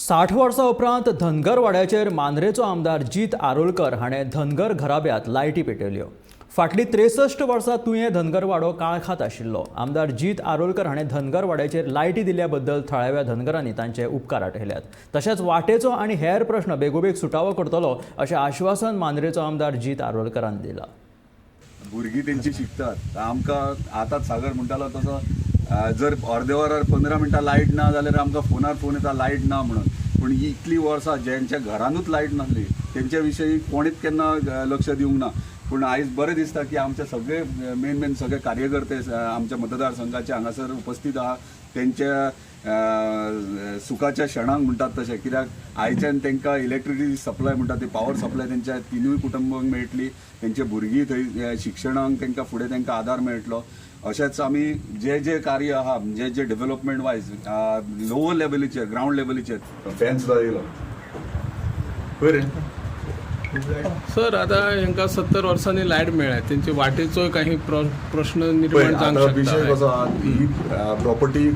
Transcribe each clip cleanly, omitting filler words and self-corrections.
60 वर्सां उपरांत धनगरवाड्याचेर मांद्रेचो आमदार जीत आरोलकर हाणें धनगर घराब्यांत लायटी पेटयल्यो. फाटलीं 63 वर्सां तुयें धनगरवाडो काळखांत आशिल्लो. आमदार जीत आरोलकर हाणें धनगरवाड्याचेर लायटी दिल्ल्या बद्दल थळाव्या धनगरांनी तांचे उपकार आठयल्यात. तशेंच वाटेचो आनी हेर प्रश्न बेगोबेग सुटावो करतलो अशें आश्वासन मांद्रेचो आमदार जीत आरोलकरान दिलां. भुरगीं तेंची शिकतात. आमकां आतांच सागर म्हणटालो तसो जर अर्दे वरार, 15 मिनटां लायट ना जाल्यार आमकां फोनार फोन येता, लायट ना म्हणून. पूण ही इतलीं वर्सां ज्यांच्या घरानूच लायट नासली, तेंच्या विशयी कोणेच केन्ना लक्ष दिवंक ना. पूण आयज बरें दिसता की आमचे सगळे मेन मेन सगळे कार्यकर्ते आमच्या मतदारसंघाचे हांगासर उपस्थित आहा. तेंच्या सुखाच्या क्षणाक म्हणटात तशें, कित्याक आयच्यान तांकां इलेक्ट्रिसिटी सप्लाय म्हणटा ती पावर सप्लाय तेंच्या तिनूय कुटुंबांक मेळटली. तेंचे भुरगीं थंय शिक्षणाक तांकां फुडें तांकां आदार मेळटलो. अशेंच आमी जे जे कार्य आहा, जे जे डेव्हलपमेंट वायज लोवर लेवलीचेर, ग्रावंड लेवलीचेर, फॅन सुद्दां येयलो पळय रे. सर, आता हेंका 70 वर्सांनी लायट मेळ्ळ्या, तेंचे वाटेचोय काही प्रश्न पळय, निर्माण आता जावंक विशय शकता. कसो आहा, ही प्रॉपर्टी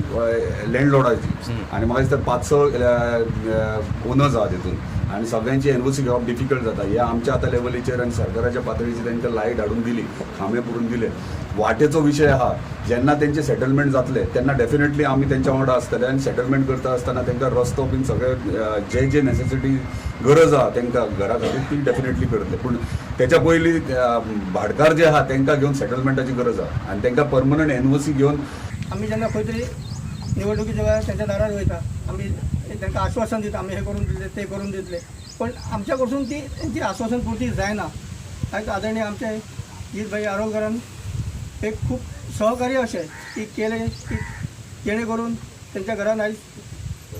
लँडलॉर्डाची आनी म्हाका दिसता पांच स ओनर्स आहा तितून आनी सगळ्यांची एनओसी घेवप डिफिकल्ट जाता. हे आमच्या आतां लेवलीचेर आनी सरकाराच्या पातळीचेर तांकां लायट हाडून दिली, खांबे पुरून दिले. वाटेचो विशय आहा, जेन्ना तेंचे सेटलमेंट जातले तेन्ना डेफिनेटली आमी तेंच्या वांगडा आसतले आनी सेटलमेंट करता आसतना तांकां रस्तो बीन सगळे जे जे नेसेसिटी गरज आहा तांकां घरा खातीर, ती डेफिनेटली करतले. पूण तेच्या पयलीं भाटकार जे आहा तांकां घेवन सेटलमेंटाची गरज आहा आनी तांकां परमनंट एनओसी घेवन. आमी जेन्ना खंय तरी निवडणुकीच्या वेळार तेंच्या दारार वयता, आमी तांकां आश्वासन दिता, आमी हें करून दितले, तें करून दितले, पण आमच्या कडसून ती तेंची आश्वासन पुर्ती जायना. आयज आदरणीय आमचे जीत भाई आरोलकरान एक खूब सहकार्य अशें की केलें की जेणे करून तेंच्या घरान आयज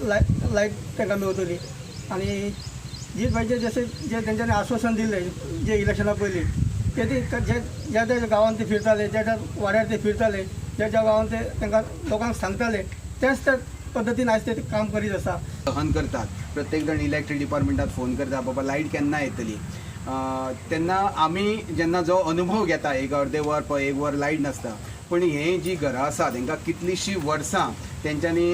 लायट तांकां मेवतली. आनी जीत भाईचे जशें जे तेंच्यांनी आश्वासन दिल्लें जे इलेक्शना पयलीं, ते ती जे ज्या ज्या गांवांत ते फिरताले, ज्या ज्या वाड्यार ते फिरताले, ज्या ज्या गांवांत ते तांकां लोकांक सांगताले, तेच त्या पद्दतीन आयज ते काम करीत आसा. सहन करतात. प्रत्येक जण इलेक्ट्रीक डिपार्टमेंटात फोन करता, बाबा लायट केन्ना येतली? तेन्ना आमी जेन्ना जो अनुभव घेता, एक अर्दे वर पळय, एक वर लायट नासता, पूण हे जी घरां आसा तांकां कितलींशीं वर्सां तेंच्यांनी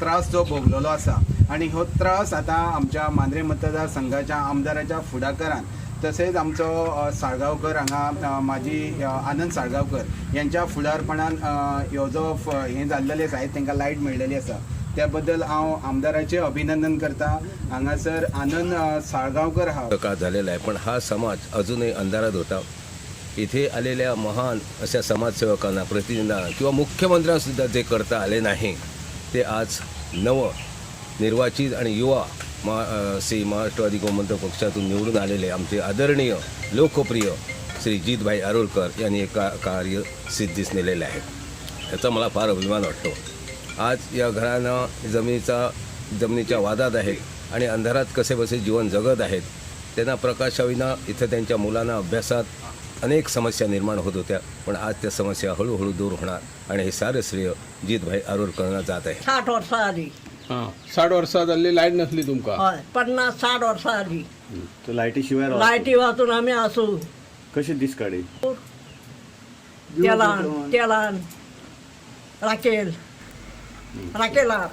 त्रास जो भोगलेलो आसा आनी हो त्रास आतां आमच्या मांद्रे मतदारसंघाच्या आमदाराच्या फुडाकारान, तसेच आमचो साळगांवकर हांगा माजी आनंद साळगांवकर यांच्या फुडारपणान ह्यो जो हें जाल्लेलें आसा, आयज तांकां लायट मेळ्ळेली आसा, त्या बद्दल हांव आमदाराचें अभिनंदन करता. हांगासर आनंद साळगांवकर आहा. काळ झालेला आहे, पण हा समाज अजूनही अंधारात होता. इथे आलेल्या महान अशा समाजसेवकांना, प्रतिनिधींना किंवा मुख्यमंत्र्यांसुद्धा जे करता आले नाही, ते आज नव निर्वाचित आणि युवा मा श्री महाराष्ट्रवादी गोमंतक पक्षातून निवडून आलेले आमचे आदरणीय लोकप्रिय श्री जीतभाई आरोलकर यांनी हे कार्य सिद्धीस नेलेले आहे. याचा मला फार अभिमान वाटतो. आज या घरानं जमिनीच्या वादात आहेत आणि अंधारात कसेबसे जीवन जगत आहेत. त्यांना प्रकाशाविना इथं त्यांच्या मुलांना अभ्यासात अनेक समस्या निर्माण होत होत्या, पण आज त्या समस्या हळूहळू दूर होणार आणि हे सारं श्रेय जीतभाई आरोलकरांना जात आहे. 60 वर्सां जाली. हां, 60 वर्सां जाल्ली लायट नासली तुमकां? हय, 50-60 वर्सां जाली. तर लायटी शिवाय रावता? लायटी वाचून आमी आसूं. कशे दीस काडी? तेलान तेलान, राकेल राकेलार.